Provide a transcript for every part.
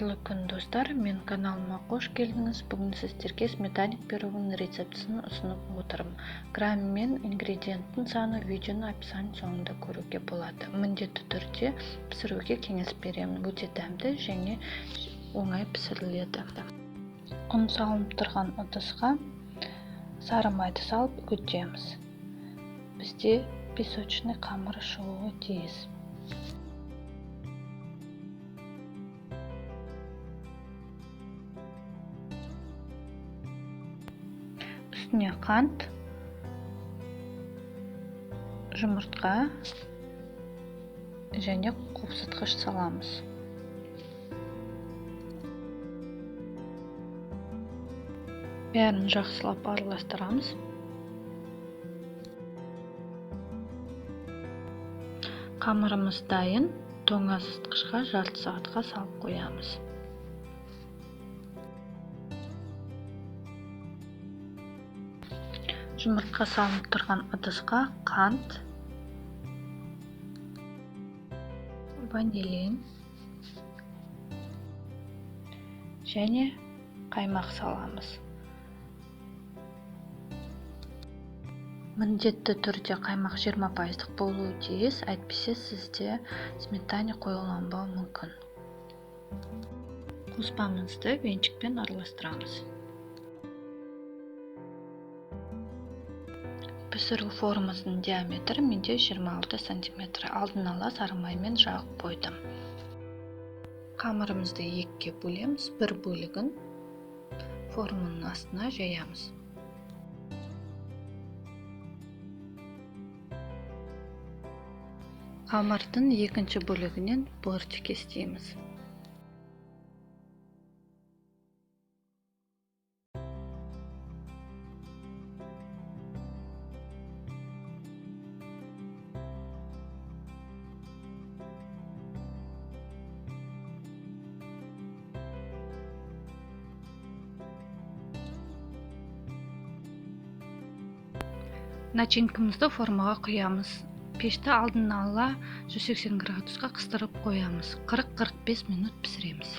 Қайырлы күн, достар! Мен каналыма қош келдіңіз. Бүгін сіздерге сметанник пирогының рецептісін ұсынып отырмын. Грамм мен ингредиенттің саны видеоның описание соңында көруге болады. Міндетті түрде пісіруге кеңес беремін. Өте дәмді және оңай пісіріледі. Ұн салынып тұрған ыдысқа сары майды салып үгітеміз. Бізде песочный қамыр шығуы тиіс. Үстіне қант, жұмыртқа және қопсытқыш саламыз. Бәрін жақсылап араластырамыз. Қамырымыз дайын. Тоңазытқышқа жарты сағатқа салып қоямыз. Жұмыртқа салынып тұрған ыдысқа қант, ванилин және қаймақ саламыз. Міндетті түрде қаймақ 20% болуы тиіс, әйтпесе сізде сметана қоюланбауы мүмкін. Қоспамызды венчикпен араластырамыз. Пісіру формасының диаметрі менде 26 сантиметр. Алдын ала сары маймен жағып қойдым. Қамырымызды екіге бөлеміз. Бір бөлігін форманың астына жаямыз. Қамырдың екінші бөлігінен бортик істейміз. Начинкамызды формаға құямыз. Пешті алдын ала 180 градусқа қыстырып қоямыз. 40-45 минут пісіреміз.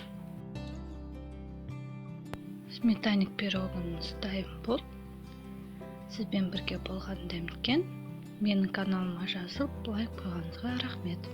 Сметанник пирогымыз дайын болды. Сізбен бірге болған Дәмекен. Менің каналыма жазылып, лайк қойғаныңызға рахмет.